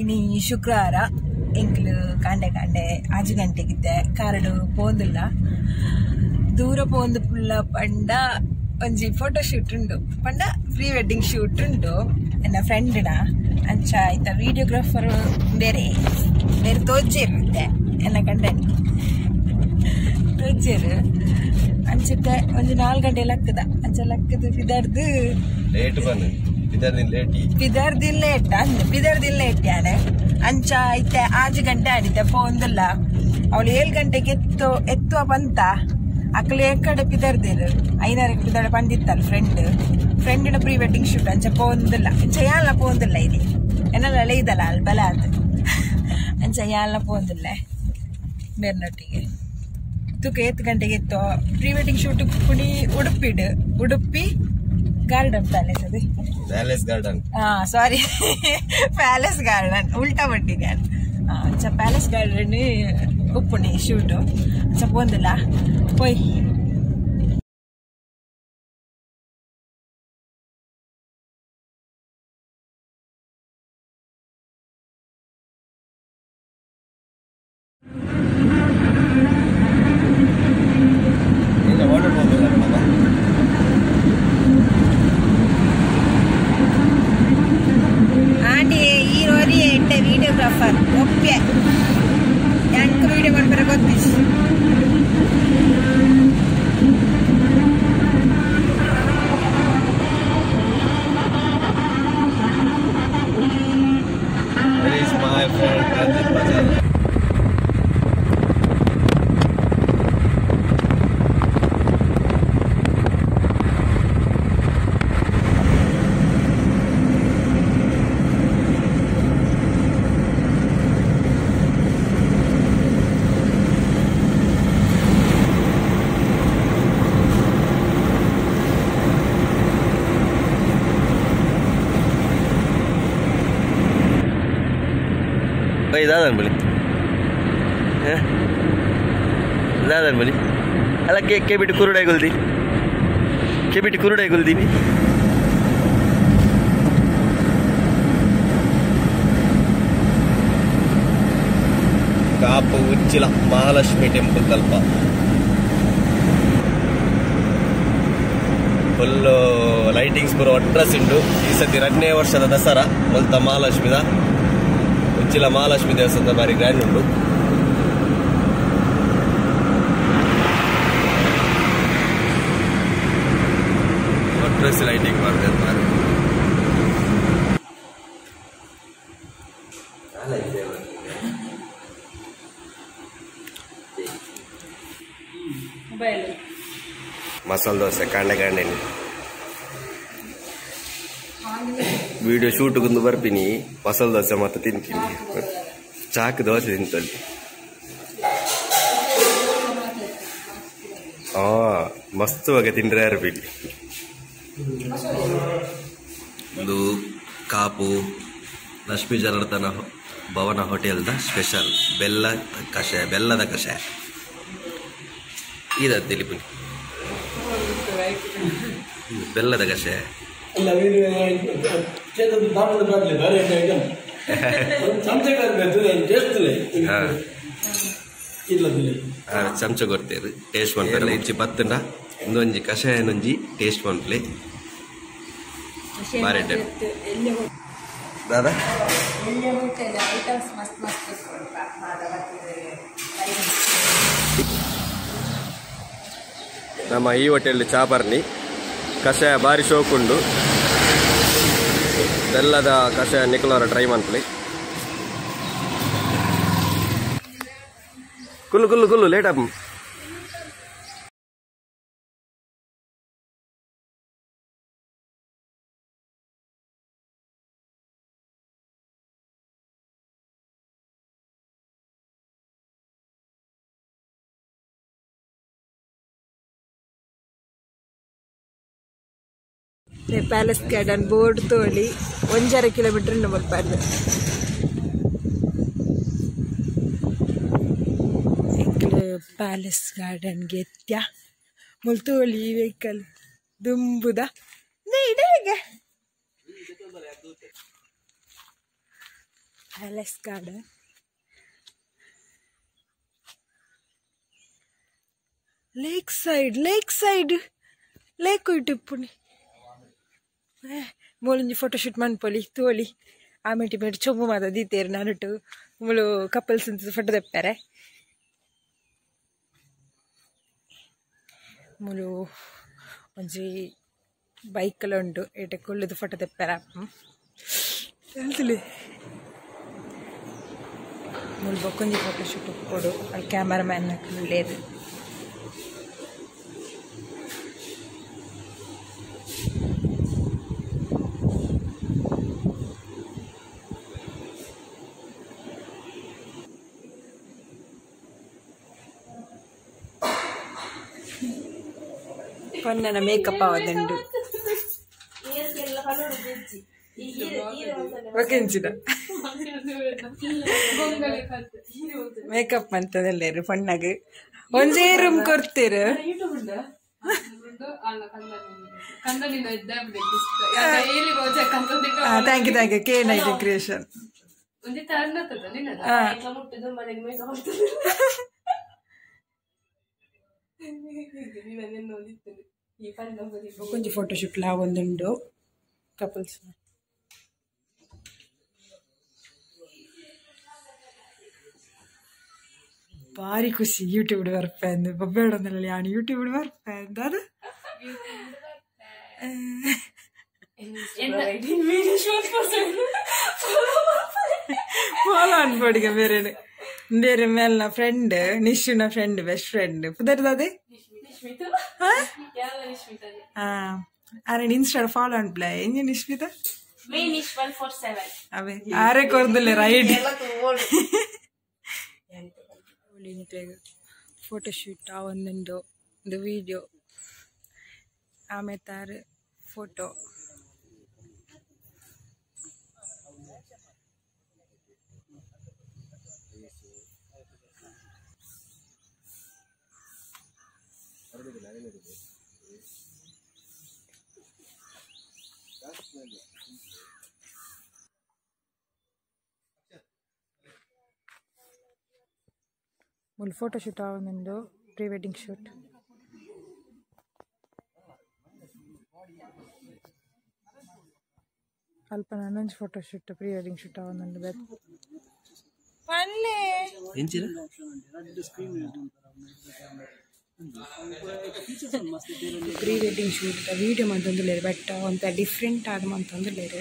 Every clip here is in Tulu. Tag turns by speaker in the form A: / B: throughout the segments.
A: ಇನಿ ಶುಕ್ರವಾರ ಎಂಕ್ಲು ಕಾಂಡೆ ಕಾಂಡೆ 5 ಗಂಟೆಗಿದ್ದೆ ಕಾರಡು ಪೋಂದಿಲ್ಲ ದೂರ ಪೋಂದು ಪುಲ್ಲ ಪಂಡ ಒಂಜಿ ಫೋಟೋ ಶೂಟ್ ಉಂಡು ಪಂಡ ಪ್ರೀ ವೆಡ್ಡಿಂಗ್ ಶೂಟ್ ಉಂಡು ಎನ್ನ ಫ್ರೆಂಡ್ನ ಅಂಚ ಆಯ್ತಾ ವಿಡಿಯೋಗ್ರಾಫರ್ ಬೇರೆ ಬೇರೆ ತೋಜೇರು ಎನ್ನ ಕಂಡನಿ ತೋಜೇರು ಅಂಚಿತ್ತೆ ಒಂಜಿ 4 ಗಂಟೆ ಲಕ್ಕದ ಅಂಚ ಲಕ್ಕದ ಬಿದರ್ದು
B: ಲೇಟ್ ಬಂದು ಬಿದರ್ದಿಲ್ಲ
A: ಲೇಟ್ ಅಂದ್ ಬಿದರ್ದಿಲ್ಲ ಲೇಟ್ ಯಾನೆ ಅಂಚ ಐತೆ 5 ಗಂಟೆ ಆಡಿತೆ ಪೋಂದಿಲ್ಲ ಅವಳು 7 ಗಂಟೆಗೆ ಎತ್ತುವ ಬಂತ ಅಕ್ಕಲೆ ಕಡೆ ಪಿದರ್ದಿರು 5 ಪಿದಡೆ ಬಂದಿತ್ತಲ್ಲ ಫ್ರೆಂಡಿನ ಪ್ರೀ ವೆಡ್ಡಿಂಗ್ ಶೂಟ್ ಅಂಚ ಪೋಂದಿಲ್ಲ ಅಂಚ ಯಾಲ ಪೋಂದಿಲ್ಲ ಇಲ್ಲಿ ಎನ್ನೆಲ್ಲ ಅಳೆಯ್ದಲ್ಲ ಅಲ್ಲಿ ಬಲ ಅದು ಅಂಚ ಯಾಲ ಪೋಂದಿಲ್ಲ ಬೇರ್ನೊಟ್ಟಿಗೆ ತುಕ 8 ಗಂಟೆಗೆ ಎತ್ತು ಪ್ರೀ ವೆಡ್ಡಿಂಗ್ ಶೂಟ್ ಪುಣಿ ಉಡುಪಿ ಗಾರ್ಡನ್ ಪ್ಯಾಲೇಸ್ ಅದು
B: ಪ್ಯಾಲೇಸ್ ಗಾರ್ಡನ್
A: ಹಾ ಸಾರಿ ಪ್ಯಾಲೇಸ್ ಗಾರ್ಡನ್ ಉಲ್ಟಾ ಪಟ್ಟಿದೆ ಅಂಚ ಪ್ಯಾಲೇಸ್ ಗಾರ್ಡನ್ ಉಪ್ಪುಣಿ ಶೂಟು ಅಂಚ ಪೋಂದಿಲ್ಲ ಪೋಯ್ ಆಂಟಿ ಈ ರೋರಿ ಎಡ್ಡೆ ವಿಡಿಯೋಗ್ರಾಫರ್ ಒಪ್ಪೆ ಎಂಕ್ ವಿಡಿಯೋ ಮಾಡ್ತಾರೆ ಗೊತ್ತಿಸ್
B: Here is my friend Ranjit Bajaj. ದಾದನ್ ಬಲಿ ಅಲ್ಲ ಕೆ ಬಿಟ್ಟು ಕುರುಡಾಯಿ ಕೆ ಬಿಟ್ಟು ಕುರುಡಾಯಿ ಗೊಲ್ದೀನಿ ಕಾಪು ಉಚ್ಚಿಲ ಮಹಾಲಕ್ಷ್ಮಿ ಟೆಂಪಲ್ ತಲ್ಪ ಫುಲ್ಲು ಲೈಟಿಂಗ್ಸ್ ಬರೋ ಅಡ್ರೆಸ್ ಉಂಟು. ಈ ಸತಿ 2ನೇ ವರ್ಷದ ದಸರಾ ಮುಲ್ತ ಮಹಾಲಕ್ಷ್ಮಿದ ಉಚ್ಚಿಲ ಮಹಾಲಕ್ಷ್ಮಿ ದೇವಸ್ಥಾನದ ಬಾರಿ ಗ್ರ್ಯಾಂಡ್ ಉಂಟು. ಅಡ್ರೆಸ್ ಲೈಟಿಂಗ್ ಮಾಡ್ತಾರೆ ಬಾರಿ. ಮಸಾಲೆ ದೋಸೆ ಕಾಂಡೆ ಕಾಂಡೆ ವಿಡಿಯೋ ಶೂಟ್ ಕುಂದು ಬರ್ಪಿನಿ ಮಸಾಲೆ ದೋಸೆ ಮತ್ತೆ ತಿಂತೀನಿ ಚಾಕ್ ದೋಸೆ ತಿಂತಲ್ಲಿ. ಮಸ್ತ್ ಬಗೆ ತಿಂದ್ರೆ ಅರ್ಪಿನಿ. ಒಂದು ಕಾಪು ಲಕ್ಷ್ಮೀ ಜನಾರ್ದನ ಭವನ ಹೋಟೆಲ್ದ ಸ್ಪೆಷಲ್ ಬೆಲ್ಲ ಕಷಾಯ, ಬೆಲ್ಲದ ಕಷಾಯ ಇದಂತೇಳಿ ಬನ್ನಿ. ಬೆಲ್ಲದ ಕಷಾಯ ಚಮಚ ಕೊಡ್ತೇವೆ ಟೇಸ್ಟ್ ಮಾಡ್ತಾರೆ. ಇಂಚಿ ಬತ್ತಂಡ ಒಂದೊಂಜಿ ಕಷಾಯನೊಂಜಿ ಟೇಸ್ಟ್ ಮಾಡ್ಲಿ ಬಾರಿ ದಾದಾ. ನಮ್ಮ ಈ ಹೋಟೆಲ್ ಚಾಪರ್ನಿ ಕಷಾಯ ಬಾರಿ ಶೋಕುಂಡು. ಬೆಲ್ಲದ ಕಷಾಯ ನಿಕುಲವರ ಟ್ರೈ ಮಾಡ್ಲಿ. ಕುಲ್ಲು ಕುಲ್ಲು ಕುಲ್ಲು ಲೇಟ್ ಆಪ್.
A: ಪ್ಯಾಲೇಸ್ ಗಾರ್ಡನ್ ಬೋರ್ಡ್ ತೋಳಿ 1.5 ಕಿಲೋಮೀಟರ್ ಬರ್ಬಾರ್ದು. ಪ್ಯಾಲೇಸ್ ಗಾರ್ಡನ್ಗೆ ಎತ್ಯ ಮುಲ್ತೋಳಿ ವೆಹಿಕಲ್ ದುಂಬುದ Palace garden. Lake side, lake side. Lake ಇಟ್ಟಿಪ್ಪುನಿ. ಮೂಲೊಂಜಿ photo shoot ಮನ್ಪೊಲಿ ತೋಲಿ ಆಮೇಟಿ ಮೇಟ್ ಚೊಂಬು ಮಾತ ದೀತೇರು ನಾನುಟು ಮುಳು ಕಪಲ್ಸ್ ಅಂತ ಫೋಟೋ ತೆಪ್ಪಾರೆ ಮುಳು ಒಂಜಿ ಬೈಕ್ ಎಲ್ಲ ಉಂಡು ಏಟೆ ಕುಳ್ಳುದು ಫೋಟೋ ತೆಪ್ಪಾರ ಹೇಳ್ತಿಲಿ ಮುಳು ಬೊಕ್ಕೊಂಜಿ ಫೋಟೋ ಶೂಟ್ ಉಪ್ಪೊಡು ಅಲ್ಲಿ ಕ್ಯಾಮರಾಮ್ಯಾನ್ ಉಳ್ಳೇದು ಪೊನ್ನನ ಮೇಕಪ್ ಆವದುಂಡು ಒಕೆಂಚಿನ ಮೇಕಪ್ ಅಂತದಲ್ಲೇರು ಪೊನ್ನಗ್ ಒಂಜೇ ರೂಮ್ ಕೊಡ್ತೀರು thank you thank you K night creation ಒಂಜಿ ಫೋಟೋ ಶೂಟ್ ಲಾ ಒಂದುಂಡು ಕಪಲ್ಸ್ ಭಾರಿ ಖುಷಿ ಯೂಟ್ಯೂಬ್ ಬರ್ಪೆ ಅಂದು ಬೊಬ್ಬೆಡೊಂದಲ್ಲ ಯಾನ್ ಯೂಟ್ಯೂಬ್ ಬರ್ಪೆ ಅಂದು ಅದು ಫಾಲೋ ಅನ್ಬೋಡಿಗೆ ಬೇರೆ ಬೇರೆ ಮೇಲ್ನ ಫ್ರೆಂಡ್ ನಿಶುನ ಫ್ರೆಂಡ್ ಬೆಸ್ಟ್ ಫ್ರೆಂಡ್ ಪುದರ್ದದೆ ಆರೆ ಇನ್ಸ್ಟಾ ಫಾಲೋ ಅನ್ಪ್ಲೆ ಎಂಜ ನಿಶ್ಮಿತ ಅವೇ ಆರೆ ಕೊರ್ದಲೆ ರೈಡ್ ಫೋಟೋ ಶೂಟ್ ಆ ಒಂದೊಂದು ಒಂದು ವಿಡಿಯೋ ಆಮೇಲೆ ತಾರು ಫೋಟೋ ಮುಲ್ ಫೋಟೋ ಶೂಟ್ ಆವೊಂದುಂಡು ಪ್ರೀ ವೆಡ್ಡಿಂಗ್ ಶೂಟ್ ಅಲ್ಪ ನನೊಂಜಿ photo shoot pre wedding shoot ಆವೊಂದುಂಡು ಬೆತ್ ಪನ್ಲೆ
B: ಎಂಚಿನ
A: ಪ್ರೀ ವೆಡ್ಡಿಂಗ್ ಶೂಟ್ ವಿಡಿಯೋ ಮಂತೊಂದುಲ್ಲೆರ್ ಬಟ್ ಒಂತ ಡಿಫ್ರೆಂಟ್ ಆದ್ ಮಂತೊಂದುಲ್ಲೆರ್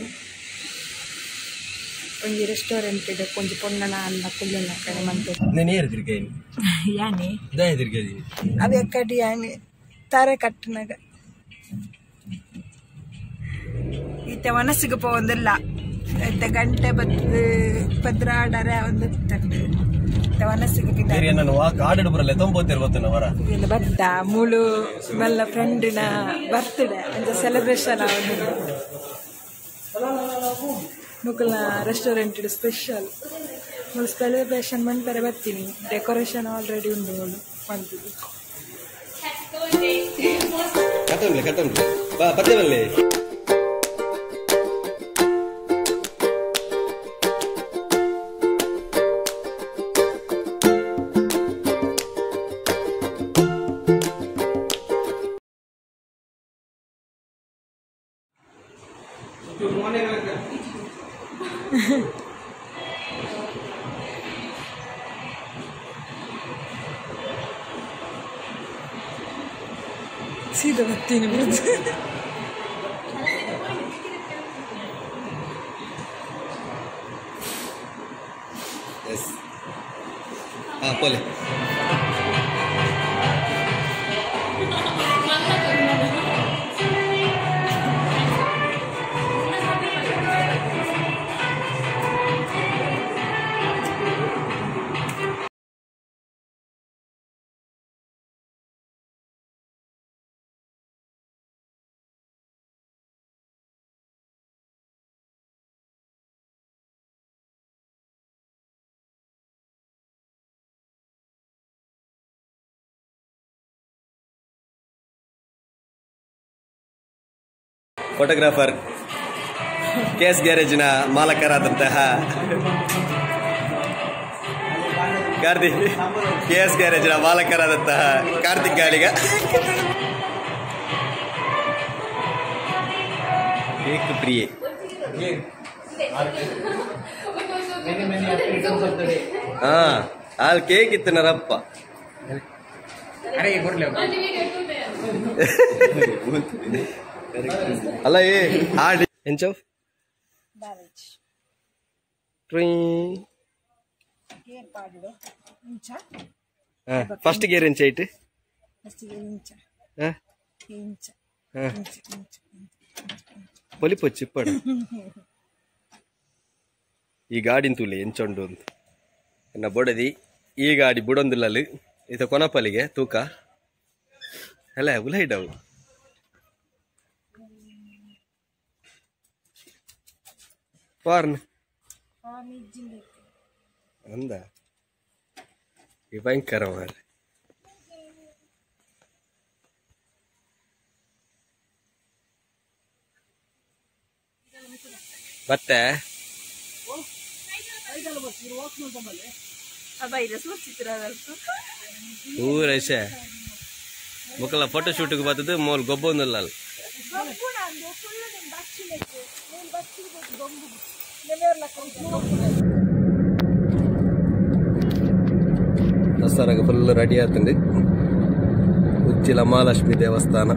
A: ಒಂಜಿ ರೆಸ್ಟೋರೆಂಟ್ ಒಂಜಿ ಪೊಣ್ಣನ ಅಲ್ಲ ಕುಲ್ಲುನ ಕಡೆ ಮಂತು
B: ನೇರ ತಿರ್ಗೈನಿ
A: ಯಾನೆ
B: ದಾಯ ತಿರ್ಗೈನಿ
A: ಅವೆ ಕಡಿ ಯಾನೆ ತಾರೆ ಕಟ್ಟುನಗ ಈತ ಮನಸ್ಸಿಗೆ ಪೋವೊಂದಿಲ್ಲ ಇತ್ತ ಗಂಟೆ ಬತ್ತು ಪದ್ರಾಡರೆ ಒಂದು ಇತ್ತ ಮನಸ್ಸಿಗೆ
B: ಬೇರೆ ನಾನು ವಾ ಕಾಡು ಬರಲ್ಲ ತೊಂಬೋತಿರ್ ಗೊತ್ತನ ವರ
A: ಇದೆಲ್ಲ ಬತ್ತ ಮುಳು ಮಲ್ಲ ಫ್ರೆಂಡಿನ ಬರ್ತ್ಡೇ ಅಂಚ ಸೆಲೆಬ್ರೇಷನ್ ಆವೊಂದು ಮುಕುಲ್ನ ರೆಸ್ಟೋರೆಂಟ್ ಸ್ಪೆಷಲ್ ಮುಳು ಸೆಲೆಬ್ರೇಷನ್ ಮನ್ಪರೆ ಬರ್ತೀನಿ ಡೆಕೋರೇಷನ್ ಆಲ್ರೆಡಿ ಉಂಡು ಮುಳು ಮಂತಿದ್ದು
B: ಕತ್ತಂಬ್ಲೆ ಕತ್ತಂಬ್ಲೆ ಬಾ ಪತ್ತೆ ಬಲ್ಲೆ
A: ಸೀದಾ ಬರ್ತೀನಿ ಬಿಡುದು
B: ಎಸ್ ಹಾ ಪೋಲೆ ಫೋಟೋಗ್ರಾಫರ್ ಕೆ ಎಸ್ ಗ್ಯಾರೇಜಿನ ಮಾಲಕರಾದಂತಹ ಕಾರ್ತಿಕ್, ಕೆ ಎಸ್ ಗ್ಯಾರೇಜಿನ ಮಾಲಕರಾದಂತಹ ಕಾರ್ತಿಕ್ ಗಾಳಿಗ. ಕೇಕ್ ಪ್ರಿಯೆ. ಹಾ, ಅಲ್ಲಿ ಕೇಕ್ ಇತ್ತು ನರಪ್ಪ. ಅಲ್ಲ ಏ ಆಡಿ ಎಂಚೋ ಫಸ್ಟ್ ಗೇರ್ ಎಂಚ ಐಟ್? ಪೊಲಿಪೊಚ್ಚಿ ಇಪ್ಪಡು. ಈ ಗಾಡಿನ ತೂಲೆ ಎಂಚೊಂಡು ಅಂತ ಎನ್ನ ಬೊಡದಿ ಈ ಗಾಡಿ ಬುಡೊಂದಿಲ್ಲಲ್ಲಿ ಇತ ಕೊನಪಲಿಗೆ ತೂಕ ಅಲ್ಲ ಉಲೈಡವು. ಪಾರ್ನ್ ಅಂದ ಈ ಭಯಂಕರ ಮಾರ್ರೆ. ಮತ್ತೆ ಊರೈಸೆ ಮುಕ್ಕಲ ಫೋಟೋ ಶೂಟ್ಗೆ ಬರ್ತದೆ ಮೋಲ್ ಗೊಬ್ಬೊಂದಿಲ್ಲ. ದಸರಾಗ ಫುಲ್ ರೆಡಿ ಆಗ್ತದೆ. ಉಚ್ಚಿಲ ಮಹಾಲಕ್ಷ್ಮಿ ದೇವಸ್ಥಾನ.